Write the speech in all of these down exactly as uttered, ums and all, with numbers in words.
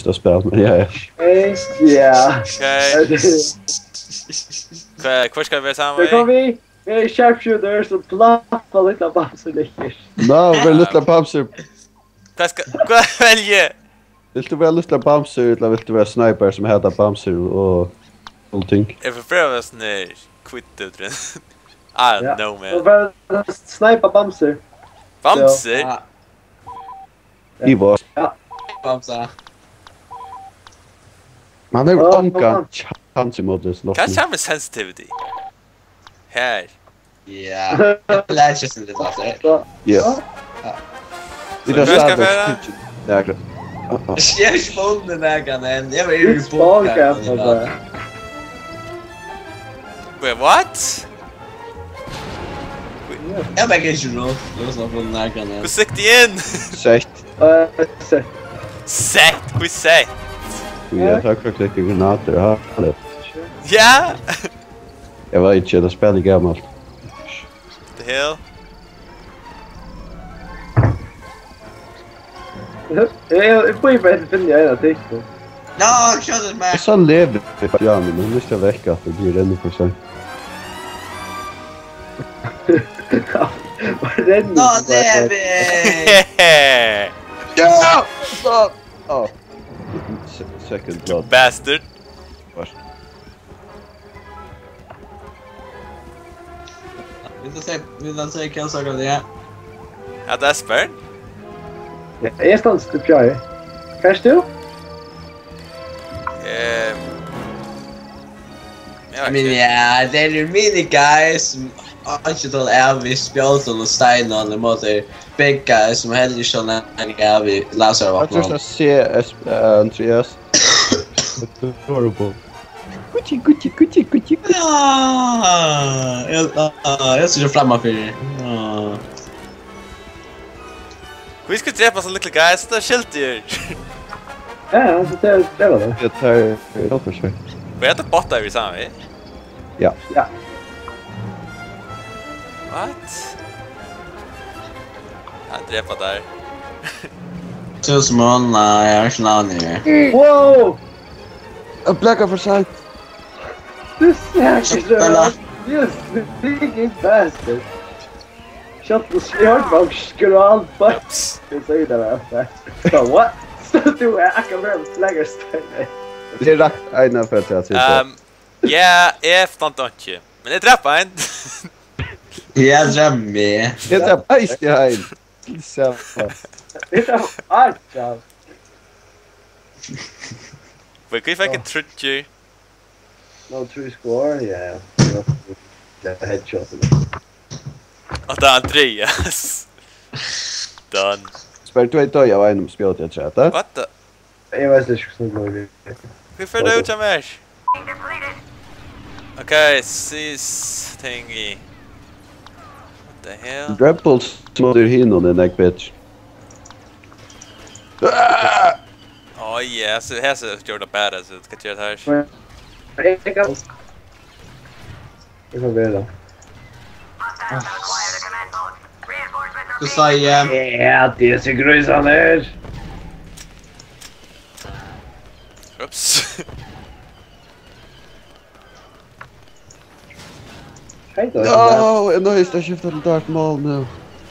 Tað spæl, men ja, ja. Hey, ja. Okay. Hva, hva skal vi være sammen med? Kom vi. Vi er sharpshooters og plaffa litt av bamser lekker. Nå, vi er litt av bamser. Hva skal, hva velge? Vilt tú vera lítla bamsur, ella vilt tú vera sniper sum hatar bamsur og allting? Eg vil prøva sånn her quittutrin. I don't know, man. Og bara snipa bamsur. Bamsur? Ja. Í vár. Ja. Bamsa. Man hevur ongan chance ímóti hesum. Hvat er við sensitivity? Her. Ja. Eg læri ikki at spæla tað. Ja. Ja. Vit hava stadig ikki nakað. Eg havi ikki funnið nakran enn. Eg var í spawn camp, altso. Wait, what? Eg veit ikki nú. Eg havi ikki funnið nakran enn. Hvussu gekk tað inn? Sett. Eh, sett. Sett? Hví sett? Ja, takk fyri at klikka granatir. Ha, ha, ha. Ja! Eg veit ikki, tað spælið er gamalt. The hell? Eg, eg, eg bíði bara eftir Finni eina ting. No, shut it, man. Eg sá Levi í bjørnum, men hon misti vekk at tað blir enn for seint. Hvat er det? No, Levi! Ja! Oh. Se-, second blood. Bastard. Vit hava sæð, vit hava sæð hvat eg sá, hvat tað er. Ja, tað er spært. Ja, eg standi uppi her. Hvar ert tú? Ehm, ja, men okay. Ja, tað eru mini guys sum ikki tola av við spjótum og steinum og móti big guys sum heldur ikki tola av við laservopnum. Eg trúgvi at sé, eh, Andreas. Adorable. Gucci, Gucci, Gucci, Gucci, Gucci. Ah, eg, ah, eg síggi framman fyri. Ah. Hví skal drepa so lítla guys? Tað er skilti her. Ja, ja, so tað er, tað er tað. Eg tar, eg tar for seg. Hvat er tað bottar við saman við? Ja. Ja. What? Ja, drepa der. Tusen måneder, jeg har ikke navn i det. Wow! Jeg blekker for seint. Du ser ikke så rart. You freaking bastard. Shut the, jeg hørte bare skrål, but jeg sier det der. So what? Så du er akkurat med en flaggerstein. Det er rakt ene for at jeg sier det. Um, ja, jeg fant det ikke. Men jeg drepte en. Jeg drepte meg. Jeg drepte eisini ein. Til saman. Eg eri átta. Veit, hví fekk eg tríggjar? No, three score, ja, ja. Ja, headshot. Og tað er Andreas. Done. Spær, tú ert doyð av einum spjóti afturat, eh? What the? Eg veit ikki, hvussu nógv eg veit. Hví fer tað út av mær? Ok, sis thingy. What the hell? Rebels móti hinum er nógv betri. Ah! Oh yeah, so hesa gjørdi tað bara, so hvat ger tað her? Eg kann Eg kann vera. Tú sagði, eh, ja, tað er so grusamt her. Ups. Hei, Darth Maul. No, eg noyðist at skifta til Darth Maul nú.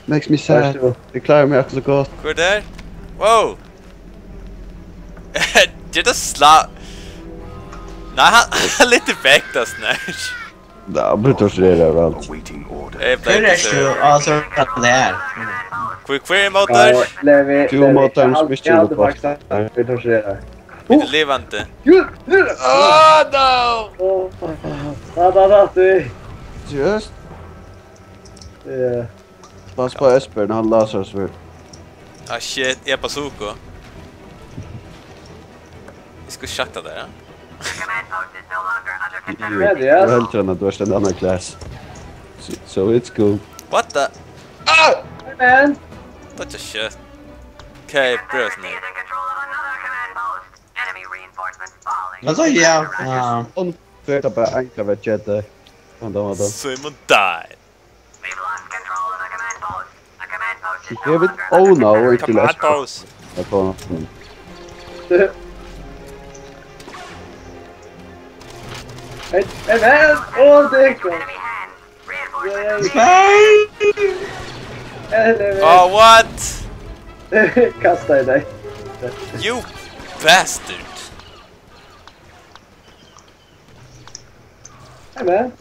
Makes me sad. Vær so god. Eg klári meg akkurát so gott. Hvør er tað? Wow! Ger tað slá. Nei, hann, hann letur vekk tað snart. Nei, hann blir tortureraður av alt. Awaiting order. Eg blei Hvør er tortureraður. Tú? Á, so er tað her. Hvør, hvør er móti? Ja, Levi, Tú Levi, móti hann, eg haldi, eg haldi faktiskt at hann blir tortureraður. Vit eru livandi. Jú, jú. Oh, no! Ó, tá, tá, tá, tú. Just. Ja. Pass på Esbern, hann lasar svørð. Ah, shit, eg er bazooka. Eg skal sjakta tær, ja. Jú, jú, Ja, tað er jú heldur enn at tú ert ein annan class. So, so it's cool. What the? Ah! Hey, man. That's a shit. Okay, prøv nú. Altso, ja, ja. Hon fer bara ein av Jedi. Hann dámar tað. Simon died. We've lost control of the command post. The command post is no David longer under Ona control. Og Command post. At hon. Hey, hey, man! Åh, det er ikke. Nei! Eller, Oh, what? Kasta i deg. You bastard! Hey, man.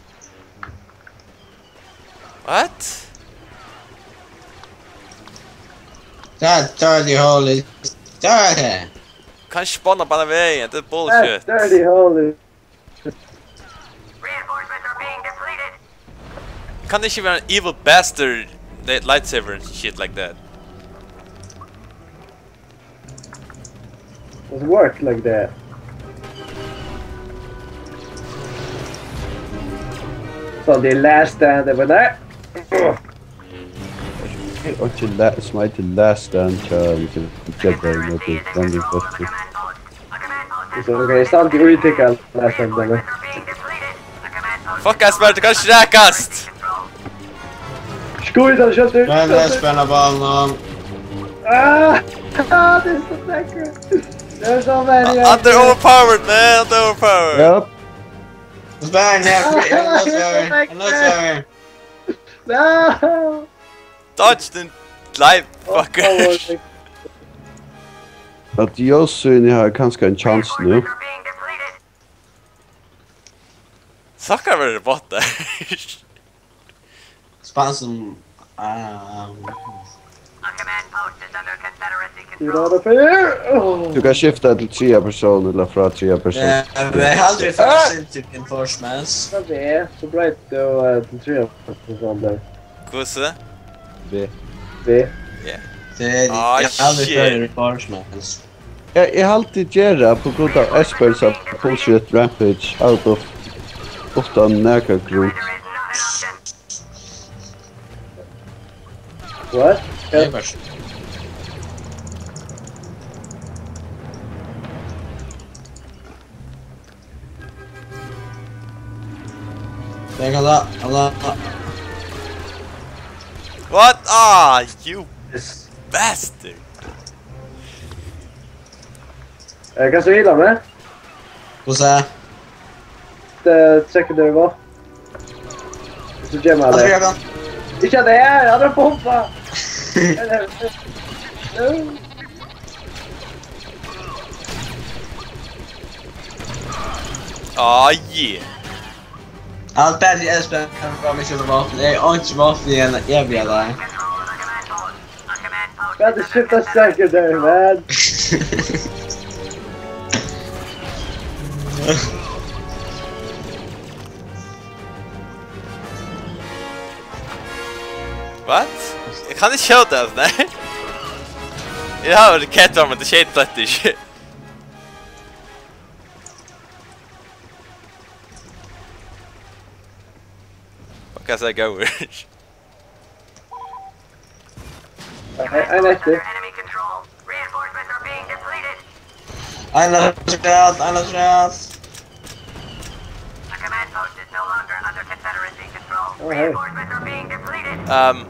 What? That dirty hole is dirty. Kann spawna bara vegin, det er bullshit. That dirty hole is Kann det ikke være en evil bastard, that lightsaber and shit like that? Doesn't work like that. So the last stand over there. Og til la, smite til last stand til til Jedi med det vanlige bøffer. So okay, it's time to retake our last stand, then. Fuck, Esbern, du kan ikke rækast! Skjut, han skjøt ut! Men det er spennende ballen. Ah! Ah, det er så lekkert! Det er så veldig Under overpowered, man! Under overpowered! Ja, Spennende, jeg er nødt til å... Jeg er nødt til å... No! Dodge din life, fucker! Adios, Suni har kanskje en chance nå. Sucker var det bot der. Spansen... Um, Get out of here! Oh. Du kan skifte til tredje person eller fra tredje person. ja, vi har aldri fått sint til reinforcements. Hva er det? Så ble det jo eh, til tre og sånn der. Hvordan? B. Vi. Det er Ah, jeg har aldri shit. Fått reinforcements. Ja, eg haldi gera på grund av Esbern sa bullshit rampage out of ofta nakar grund. What? Det er bare... Det kan da, da, da. What? Ah, you bastard! Eh, kan du heale meg? Få se. Det trekker dere på. Så gjør meg Jeg tror det. jeg kan. Ikke det her, han har bomba! Ah, yeah! Alt bedre er spennende for meg som våpen. Jeg har ikke våpen igjen, jeg blir der. Got the ship that's secondary, man. What? Jeg kann ikki skjóta, altso, nei. Eg havi verið catwalk, men tað skeyt slett ikki. Fuck, eg sá góður. Nei, ein eftir. Ein afturat, ein afturat. Ó, hey. Um,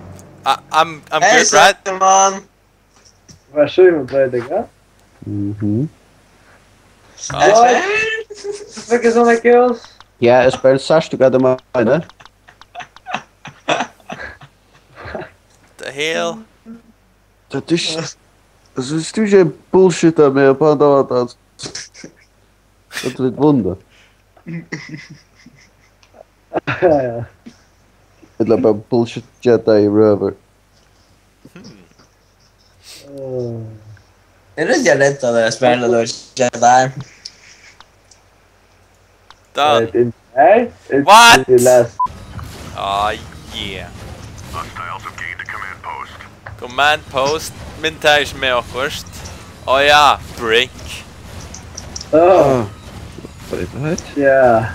I, I'm, I'm Hey, good, right? Sandman. Vær so god, Fredrik, ja? Mhm. Hey, Look at some kills. Ja, Esbern, sært tú hvat eg meini? The hell? Tað er ikki... Altso, viss tú ikki bullshittar meg på hann, tað var tað. At vit vunnu. Ja, ja. Ella bara bullshit Jedi røvur. Åh. Er det ikke lett at det spiller det Jedi? Done. Right in there. It's What? The last. Ah, yeah. Hostiles have gained a command post. Command post. Minn tað er ikki meg akkurát. Á ja, Brink. Oh, Wait, what? yeah.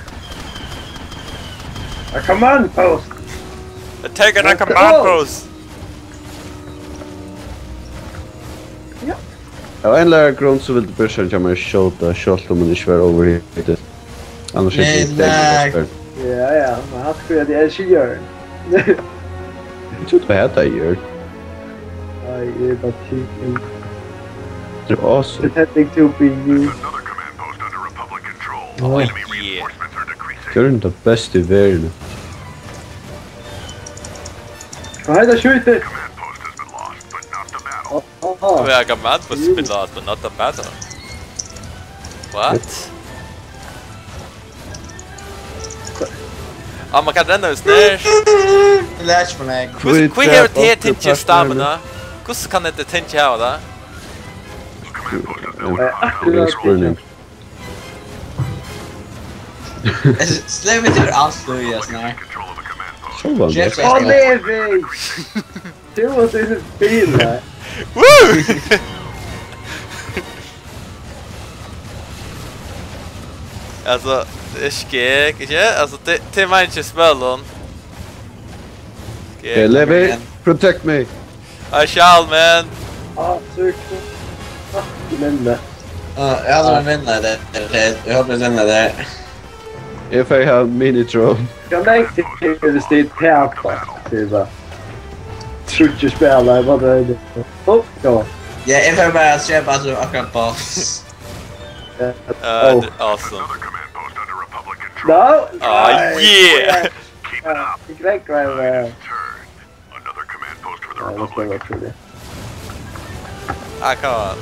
A command post. They're taking a Let's command go. Post. Av ein eller annan grund so vildi brorsan hjá mær skjóta, sjálvt um hann ikki var overheated. Annars Nei, er tað nei. Esbern. Ja, ja, men han skulle det er ikke gjør. Eg trúgvi bara hetta er. Ai, det er bare typen. Tað er awesome. Pretending to be you. Another command post under Republic control. Oh. Enemy Yeah. Reinforcements are decreasing. Gjør hann tað besta í verðini. Hvat er tað skjútur? Á, á, á. Where I got mad was been lost, but not the battle. What? Á, man kann renna við snær. Lært man eg. Hvussu, hví hevur tað her tingið stamina? Hvussu kann hetta tingið hava tað? Ein spurning. Slevit er alt í, ja, snart. Sjálvandi. Jeff, Á, Levi! Tú og dine bilar. Woo! Altso, tað er skeg, ikki? Altso, tað, tað er meir ikki spøl hon. Skeg. Hey, Levi, protect me. I shall, man. Á, søk. Á, du minni. Á, ja, du minni, det, det, det, jeg håper jeg minni det. If I have mini drone. Skal jeg til hvis det er tapa, sier jeg bare. Tror ikke spiller, jeg bare det. Opp, ja. Ja, jeg får bare se på at du akkurat boss. Ja. Uh, Åh. Awesome. No! Ah, yeah! Ja, jeg gikk vekk, men, eh, Another command post for the Ja, det skal Republic. Være true. Ah, come on.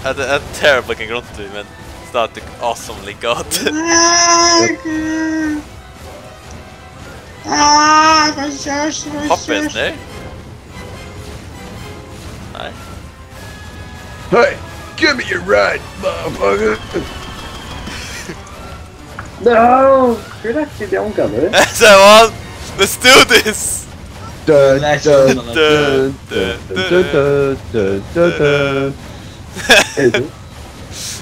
Hetta er, hetta er terrible, ganga rundt í, men stadig awesomely good. Ah, hvat gjørst, hvat Hopp gjørst? Eisini. Nei. Hey, give me your ride, motherfucker. No! Hví rakti eg ongan, eh? So on, let's do this! Dun, Let's dun, do dun, dun, dun, dun, dun, dun, dun, dun. Hey, du.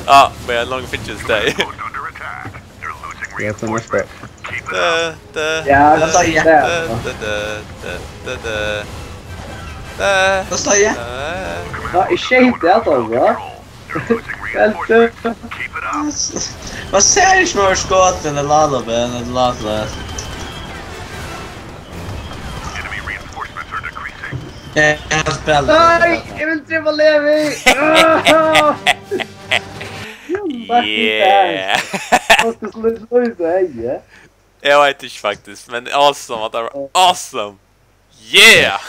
Ah, we had long fidget day. Ja, tað er mest bara. Da, da, Ja, da, da, ja. Da, da, da, da, da, da. Da. Hvat sa eg? Da. Ja, eg skeyt det, altså. Helt det. Man sær ikki meir skotin enn Lalo, men enn Lalo. Ja, eg spæli. Nei, eg vil tripa Levi. Ah! You lucky Yeah. Bastard. Hva skal slå ut av henne? Eg veit ikki, faktisk, men awesome, at det var awesome. Yeah!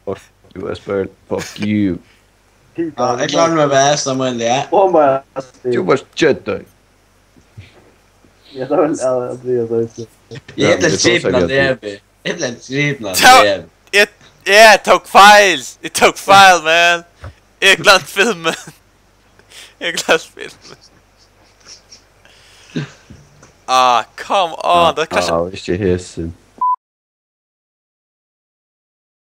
Fuck you, Esbern. Fuck you. Ja, eg klári meg best, Samuel, ja. Oh my. Tú varst Jedi. Ja, det var, ja, Andreas også. Eg bleiv dripin av Levi. Eg bleiv dripin av Levi. Eg, eg tók feil. Eg tók feil, man. Eg gloymdi filmin. Eg gloymdi filmin. Ah, come on. Ah, tað er kanska ah, ikki hesin.